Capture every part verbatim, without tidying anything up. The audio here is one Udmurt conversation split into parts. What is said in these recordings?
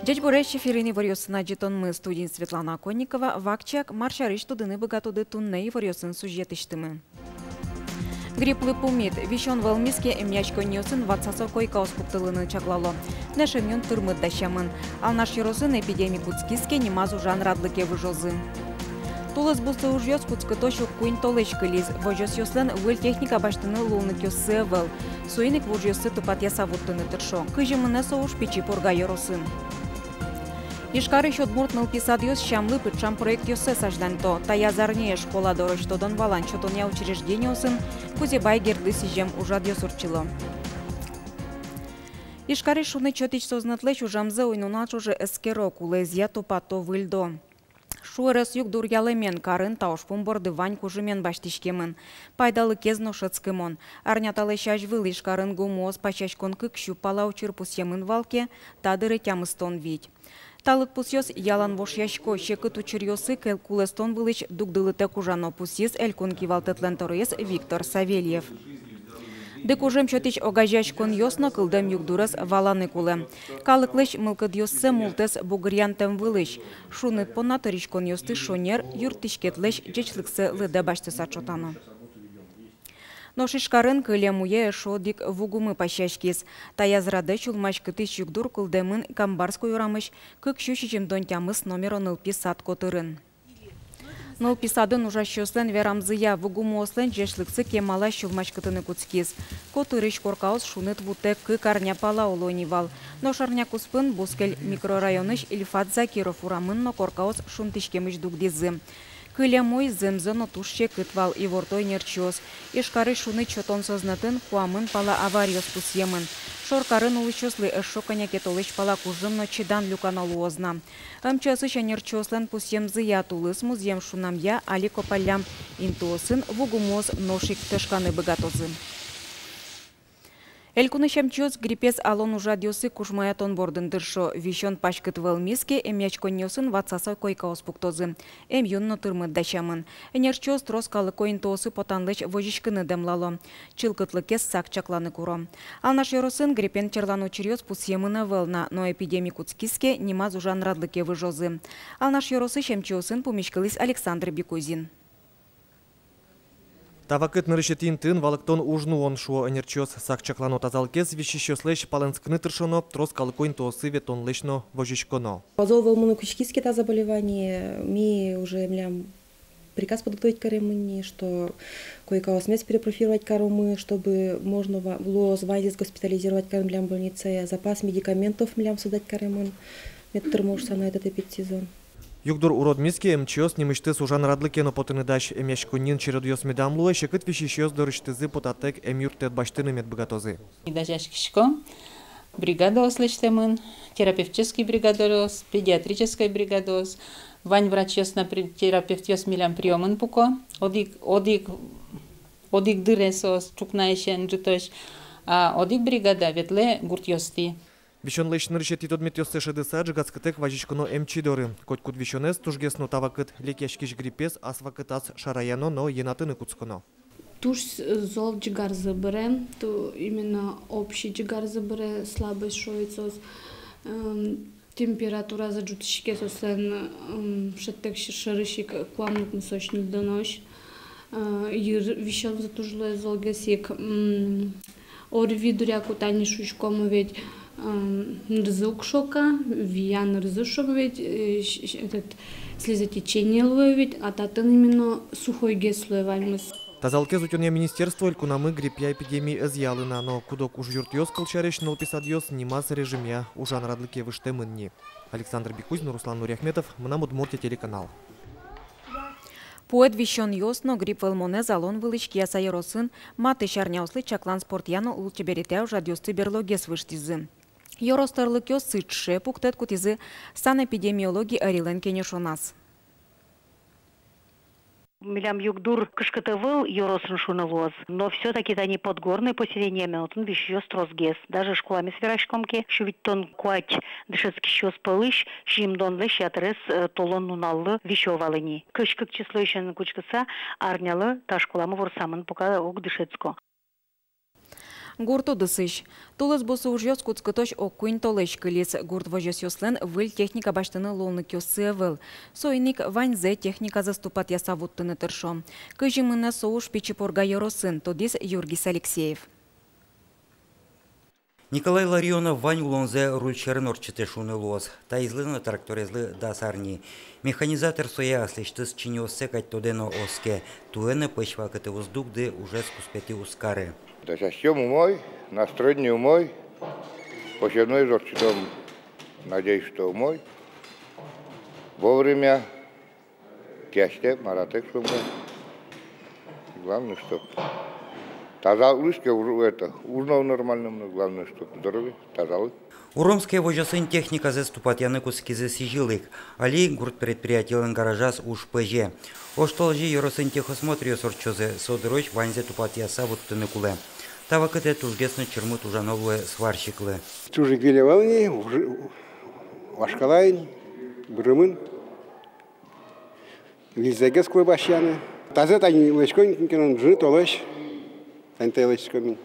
Ӟечбуресь! Эфирын иворъёсын адӟытонмы, студиын Светлана Оконникова. Вакчияк, мар сярысь тодыны быгатоды туннэ иворъёсын сюжетысьтымы. Грипплы пумит. Висён вӧлмиз ке, эмъяськонниосын ватсаса койкаос пуктылыны чаклало. Нош эмъюн тырмыт дасямын. Алнаш ёросын эпидеми кутскиз ке, нимаз ужан радлыке выжозы. Тулыс бусы ужъёс кутскытозь уг куинь толэзь кылиз. Возёсъёслэн выль техника басьтыны луонлыкъёссы ӧвӧл. Соин ик вужъёссы тупатъяса вуттыны тыршо. Кызьы мынэ со уж Пичи Пурга ёросын? Ижкарысь удмурт нылпи садъёс сямлы пыӵам проектъёссэс азьланьто. Таяз арняе школа дорозь тодон-валан сётонъя учреждениосын Кузебай Гердлы сӥзем ужрадъёс ортчыло. Ижкарысь шуныт сётӥсь сӧзнэтлэсь ужамзэ уй-нунал ӵоже эскеро, кулэезъя тупато, выльдо. Шуэрес югдур ялэмен, карын та ужпум борды вань кужымен басьтӥськемын. Пайдалыкез но шӧдскымон. Арня талэсь азьвыл Ижкарын гумыос пасяськон кык сю пала учыр пусъемын вал ке, та дыре тямыстон вить. Та лыдпусъёс ялан вошъясько, секыт учыръёсы кел кулэстон вылысь дугдылытэк ужано, пусйиз элькун кивалтэтлэн тӧроез Виктор Савельев. Дыкужем сётӥсь огазеяськонъёс но кылдэм югдурез валаны кулэ. Калыклэсь мылкыдъёссэ мултэс бугыръянтэм вылысь. Шуныт понна тыриськонъёсты шонер, юрттӥськетлэсь ӟечлыксэ лыдэ басьтыса ӵотано. Нош Ижкарын кылем уе эшшо одӥг ву гумы пасяськиз. Таяз радэ сюлмаськытӥсь югдур кылдэмын Камбарской урамысь кык сю сизьымдон тямыс номеро нылпи сад котырын. Нылпи садын ужасьёслэн верамзыя, ву гумыослэн ӟечлыксы кемалась сюлмаськытыны кутскиз. Котырысь коркаос шуныт вутэк кык арня пала уло ини вал. Нош арня куспын бускель микрорайонысь Ильфат Закиров урамын но коркаос шунтӥськемысь дугдӥзы. Кылем уй зэмзэ но туж секыт вал, иворто ӧнерчиос. Ижкарысь шуныт сётон сӧзнэтын куамын пала авариос пусъемын. Шоркарын улӥсьёслы эшшо кӧня ке толэзь пала кужым но чидан люкано луоз на. МЧС-ысь ӧнерчиослэн пусъемзыя, тулыс музъем шунамъя али копаллям интыосын ву гумыос нош ик тӧшканы быгатозы. Элькунысь эмчиос гриппез алон ужрадъёсы кужмоятон бордын тыршо. Висён паськыт вӧлмиз ке, эмъяськонниосын ватсаса койкаос пуктозы. Эмъюн но тырмыт дасямын. Ӧнерчиос трос калыко интыосы потанлэсь возиськыны дэмлало. Чылкытлыкез сак чакланы куро. Алнаш ёросын гриппен черлан учыръёс пусъемын ӧвӧл на, но эпидеми кутскиз ке, нимаз ужан радлыке выжозы. Алнаш ёросысь эмчиосын пумиськылӥз Александр Бикузин. Та вакыт нырысетӥ интыын валэктон уж нуон, шуо ӧнерчиос. Сак чаклано тазалыкез, висисьёслэсь палэнскыны тыршоно, трос калыко интыосы ветлонлэсь но возиськоно. Зол вӧлмыны кутскиз ке та заболевание, ми уже, милям приказ подготовить каремын ни, что койкаосмес перепрофилировать каромы, чтобы можно ва-, луоз ваньзэс госпитализировать карыны милям больницае, запас медикаментов милям создать каремын, мед тырмоз шуса на этот эпидсезон. Югдур уродмиз ке, эмчиос нимысьтыз ужан радлыке но потыны дась. Эмъяськонниын чередъёс медам луэ, секыт висисьёс дорысьтызы потатэк эмъюрттэт басьтыны мед быгатозы. Ми дасяськиськом, бригадаос лэсьтэмын, терапевтической бригадаос, педиатрической бригадаос, вань врачъёс но при-, терапевтъёс милям приёмын пуко, одӥг, одӥг, одӥг дыре соос ӵукнаысен ӝытозь, а одӥг бригада ветлэ гуртъёстӥ. Висёнлэсь нырысетӥ тодметъёссэ шӧдыса, ӝегатскытэк вазиськоно эмчи доры. Котькуд висёнэз, тужгес но та вакыт лекъяськись гриппез, ас вакытаз шараяно но йӧнатыны кутсконо. Туж зол ӟигарзы быре, ту именно общий ӟигарзы быре, слабость шуо ведь соос, м, температуразы ӝутӥське соослэн, м, шӧдтэк шӧрысь ик куамын укмысозь, ньыльдонозь. Э, йыр висёнзы туж луэ золгес ик, м, ОРВИ дыръя ку тани шуиськом ведь, м, нырзы уг шока, вия нырзы шуом ведь, э, щ-, щ-, этот, слезотечение луэ ведь, а татын именно сухойгес луэ ваньмыз. Тазалыкез утёнъя министерство элькунамы гриппъя эпидеми ӧз ялы на, но куд-ог ужъюртъёс, кылсярысь, нылпи садъёс, нимаз режимъя ужан радлыке выжтэмын ни. Александр Бикузин, Руслан Нуриахметов, «Мынам Удмуртие» телеканал. Пуэд висёнъёс но грипп вӧлмонэз алон вылысь Кияса ёросын матысь арняослы чаклан спортъя но лулчеберетъя ужрадъёсты берлогес выжтӥзы. Ёрос тӧрлыкъёс сыӵе пуктэт кутӥзы санэпидемиологи ӧрилэн кенешоназ. Милям югдур кышкыт ӧвӧл ёросын, шуыны луоз, но всё-таки тани Подгорный поселениеме, отын висисьёс тросгес. Даже школамес вераськом ке, сю витьтон куать дышетскисьёс пӧлысь сизьымдонлэсь ятырез, э, толон нуналлы висё вал ини. Кызь кык числоысен кутскыса арнялы та школамы ворсамын, пока уг дышетско. Гурт удысысь. Тулыс бусы ужъёс кутскытозь ог куинь толэзь кылиз. Гурт возёсъёслэн выль техника басьтыны луонлыкъёссы ӧвӧл. Соин ик ваньзэ техниказэс тупатъяса вуттыны тыршо. Кызьы мынэ со уж Пичи Пурга ёросын, тодӥз Юргис Алексеев. Николай Ларионов вань улонзэ руль сьӧрын ортчытэ шуыны луоз. Таизлы но тракторезлы дас арни. Механизатор сое аслэсьтыз чиньыоссэ кадь тодэ но оске. Туэ но пӧсь вакытэ уз дугды, ужез куспетӥ уз кары. Дасяськом умой, настроение умой, посевной ортчытом, надеюсь, что умой, вовремя. Киясьтэм, маратэк шумпотӥ. Главное, чтоб тазалык ке, уж-, это, уж но нормально мынэ, главное, чтоб здоровье, тазалык. Уромское возёсын техниказэс тупатъяны кутскизы сӥзьыл ик. Али гурт предприятилэн гаражаз уж пӧзе. Оштолэзе ёросын техосмотръёс ортчозы, со дырозь ваньзэ тупатъяса вуттыны кулэ. Та вакытэ тужгес но чырмыт ужано луэ сварщиклы. Туж выль ӧвӧл ни, уж-, вашкала ини, бырымын. Визьзэгес кулэ басьтыны. Тазэ тани лэзиськом ини, кинэн ӝыны толэзь. Тани та лэзиськом ини.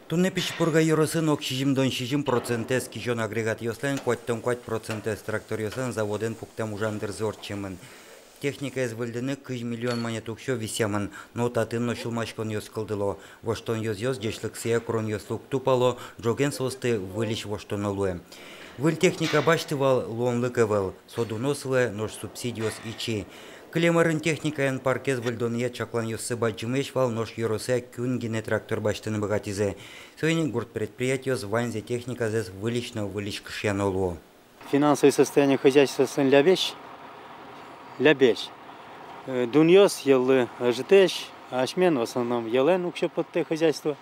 Туннэ Пичи Пурга ёросын ог сизьымдон сизьым процентэз кизён агрегатъёслэн, куатьтон куать процентэз тракторъёслэн заводэн пуктэм ужан дырзы ортчемын. Техникаез выльдыны кызь миллион манет уксё висъямын, но татын но сюлмаськонъёс кылдыло. Воштон ёзъёс ӟечлыксыя куронъёслы уг тупало, ӝоген соосты выльысь воштоно луэ. Выль техника басьты вал, луонлык ӧвӧл, со дуно сылэ, нош субсидиос ичи. Кылем арын техникаен паркез выльдонъя чакланъёссы бадӟымесь вал, нош ёросъя куинь гинэ трактор басьтыны быгатӥзы. Соин ик гурт предприятиос ваньзэ техниказэс выльысь но выльысь кышъяно луо. Финансовое состояние хозяйствоослэн лябесь, лябесь. Э, дунъёс йӧллы ӧжытэсь, асьмелэн в основном йӧлэн уксё поттэ хозяйство.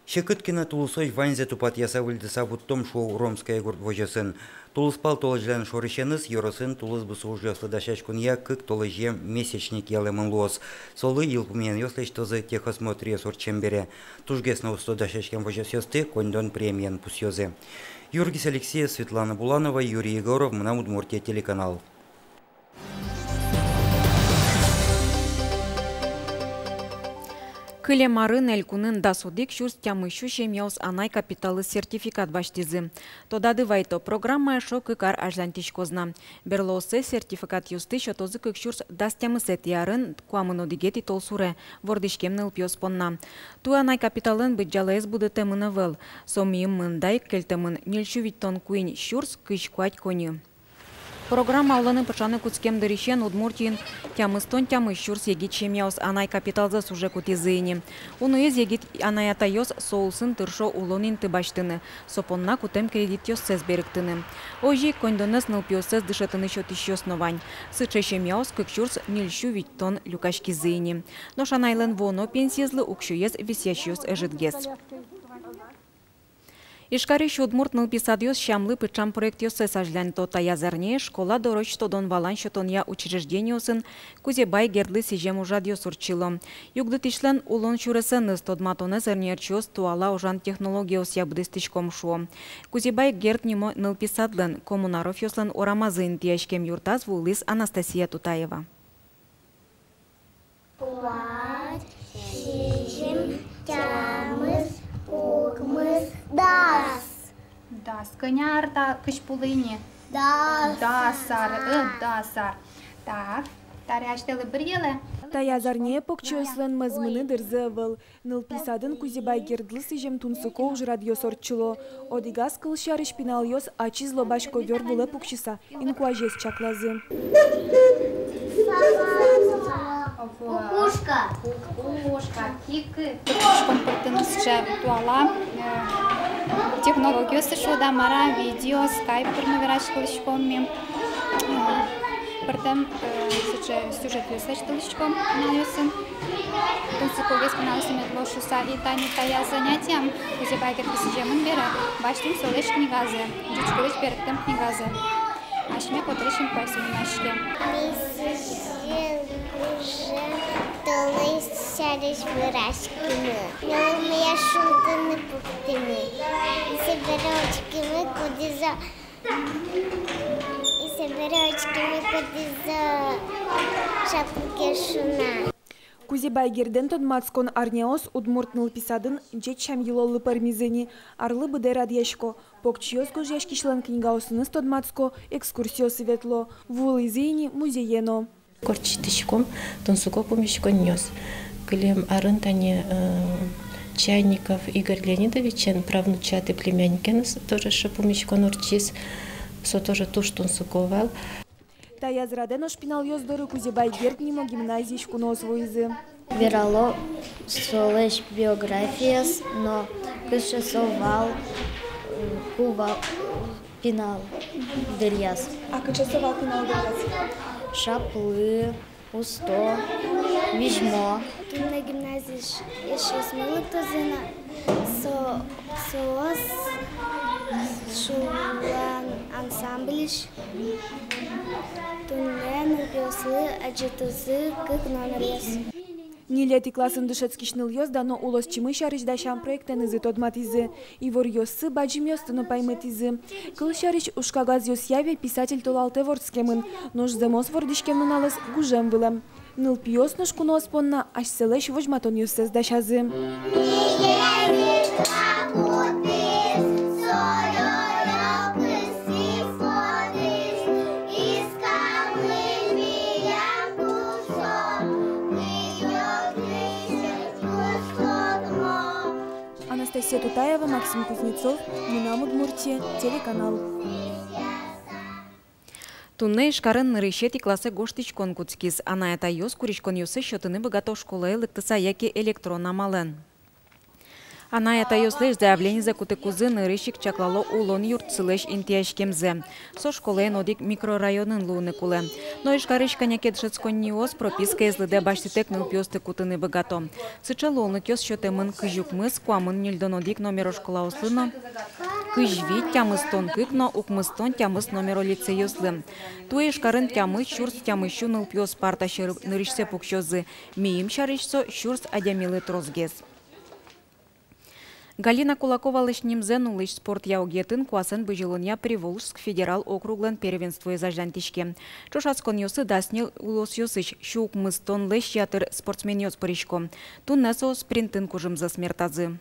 Секыт ке но, тулысозь ваньзэ тупатъяса, выльдыса вуттом, шуо Уромское гурт возёсын. Тулыспал толэзьлэн шорысеныз ёросын тулыс бусы ужъёслы дасяськонъя кык толэзьем месячник ялэмын луоз. Солы йылпумъянъёс лэсьтозы техосмотръёс ортчем бере. Тужгес но усто дасяськем возёсъёсты коньдон премиен пусъёзы. Юргис Алексеев, Светлана Буланова, Юрий Егоров, «Мынам Удмуртие» телеканал. Кылем арын элькунын дас одӥг сюрс тямыссю семьяос анай капиталлы сертификат басьтӥзы. Тодады вайто, программа эшшо кык ар азьланьтӥськоз на. Берло сое, сертификатъёсты, сётозы кык сюрс дас тямысэтӥ арын, куамын одӥгетӥ толсуре, вордӥськем нылпиос понна. Туэ анай капиталлэн быдӟалаез будэтэмын ӧвӧл. Со миым мында ик кельтэмын: ньыльсю витьтон куинь сюрс кызь куать коньы. Программа улыны пыӵаны кутскем дырысен Удмуртиын тямыстон тямыс сюрс егит семьяос анай капиталзэс уже кутӥзы ини. Уноез егит анай-атайёс со улсын тыршо улон инты басьтыны, со понна кутэм кредитъёссэс берыктыны. Озьы ик коньдонэз нылпиоссэс дышетыны сётӥсьёс но вань. Сыӵе семьяос кык сюрс ньыльсю витьтон люкаськизы ини. Нош анайлэн вуоно пенсиезлы уксёез висъясьёс ӧжытгес. Ижкарысь удмурт нылпи садъёс сямлы пыӵам проектъёссэс азьланьто. Таяз арняе школа дорозь тодон-валан сётонъя учреждениосын Кузебай Гердлы сӥзем ужрадъёс ортчыло. Югдытӥсьлэн улон сюресэныз тодматонэз ӧнерчиос туала ужан технологиосъя быдэстӥськом, шуо. Кузебай Герд нимо нылпи садлэн, Коммунаровъёслэн урамазы интыяськем юртаз вуылӥз Анастасия Тутаева. Куать, сизьым, тямыс, укмыс, дас. Дас. Кӧня ар та кызьпулы ини? Дас. Дас ар, э, дас ар. Так, таре асьтэлы быръелэ. Таяз арняе покчиослэн мӧзмыны дырзы ӧвӧл. Нылпи садын Кузебай Гердлы сӥзем тунсыко ужрадъёс ортчыло. Одӥгаз, кылсярысь, пиналъёс ачиз лобась ковёр вылэ пуксьыса инкуазез чаклазы. Кукушка. Кукушка. Кикы. Кутӥськом пыртыны сыӵе туала, э, технологиос, шуод-а мар-а, видео, скайп пыр но вераськылӥськом ми. Э, пӧртэм, э, сыӵе сюжетъёс лэсьтылӥськом пиналъёсын. Тунсыкогес пиналъёслы мед луоз шуыса. И тани таяз занятиям, Кузебай Гердлы сӥземын бере, басьтӥм солэсь книгазэ, ӟуч кылысь берыктэм книгазэ. Асьме котырысь инкуазь сое нунаське. Ми сӥзем гужем тулыс сярысь вераськыны. Нылымъя шунтыны пуктыны. И собере учкыны, кудӥз со, и собере учкыны, кудӥз со шаплыгес шуна. Кузебай Гердэн тодматскон арняос удмурт нылпи садын ӟеч сям-йылоллы пӧрмизы ни. Арлы быдэ радъясько, покчиос гожъяськисьлэн книгаосыныз тодматско, экскурсиосы ветло. Вуылӥзы ини музее но. Ортчытӥськом тунсыко пумиськонъёс. Кылем арын тани, э, Чайников Игорь Леонидовичен правнучат и племянникен с-, тоже эшшо пумиськон ортчиз. Со тоже туж тунсыко вал. Таяз радэ нош пиналъёс доры Кузебай Герд нимо гимназиысь куноос вуизы. Верало солэсь биографиез но, кыӵе со вал, э, ку вал, э, пинал дыръяз. А кыӵе со вал пинал дыръяз? Шаплы, усто, визьмо. Туннэ гимназиысь эшъёсмы лыктозы на, со, соос «Шулан» ансамбльысь. Туннэ нылпиослы адӟытозы кык номеръёс. Ньылетӥ классын дышетскись нылъёс дано улосчимы сярысь дасям проектэнызы тодматӥзы. Иворъёссы, бадӟымъёсты но паймытӥзы. Кылсярысь, уж кагазъёсъя ве писатель толалтэ вордскемын, нош зэмос вордӥськем нуналэз гужем вылэм. Нылпиос нош куноос понна асьсэлэсь возьматонъёссэс дасязы. Анастасия Тутаева, Максим Кузнецов, «Мынам Удмуртие» телеканал. Туннэ Ижкарын нырысетӥ классэ гожтӥськон кутскиз. Анай-атайёс куриськонъёссэс сётыны быгато школае лыктыса яке электрон амалэн. Анай-атайёслэсь заявленизэ кутыкузы, нырысь ик чаклало улон юртсылэсь интыяськемзэ. Со школаен одӥг микрорайонын луыны кулэ. Но Ижкарысь кӧня ке дышетсконниос пропискаез лыдэ басьтытэк нылпиосты кутыны быгато. Сыӵе луонлыкъёс сётэмын кызь укмыс, куамын ньыльдон одӥг номеро школаослы но, кызь вить, тямыстон кык но укмыстон тямыс номеро лицейёслы. Туэ Ижкарын тямыс сюрс тямыс сю нылпиос парта сьӧры нырысьсэ пуксёзы, миым сярысь со сюрс адямилы тросгес. Галина Кулаковалэсь нимзэ нуллӥсь спортъя огъетын куасэн бызьылонъя Приволжск федерал округлэн первенствоез азьланьтӥське. Ӵошатсконъёсы дас ньыль улосъёсысь сю укмыстонлэсь ятыр спортсменъёс пырисько. Туннэ соос спринтын кужымзэс мертазы.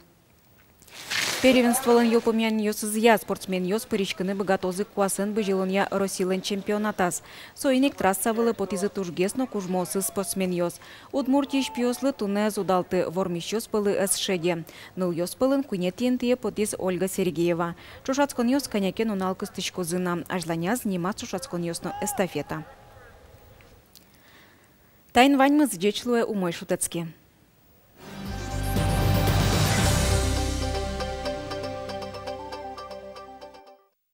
Первенстволэн йылпумъянъёсызъя спортсменъёс пыриськыны быгатозы куасэн бызьылонъя Россилэн чемпионатаз. Соин ик трасса вылэ потӥзы тужгес но кужмоосыз спортсменъёс. Удмуртиысь пиослы туннэ ӧз удалты, вормисьёс пӧлы ӧз шеде. Нылъёс пӧлын куинетӥ интые потӥз Ольга Сергеева. Ӵошатсконъёс кӧня ке нунал кыстӥськозы на, азьланяз нимаз ӵошатсконъёс но эстафета. Таин ваньмыз. Ӟеч луэ, умой шутэтске.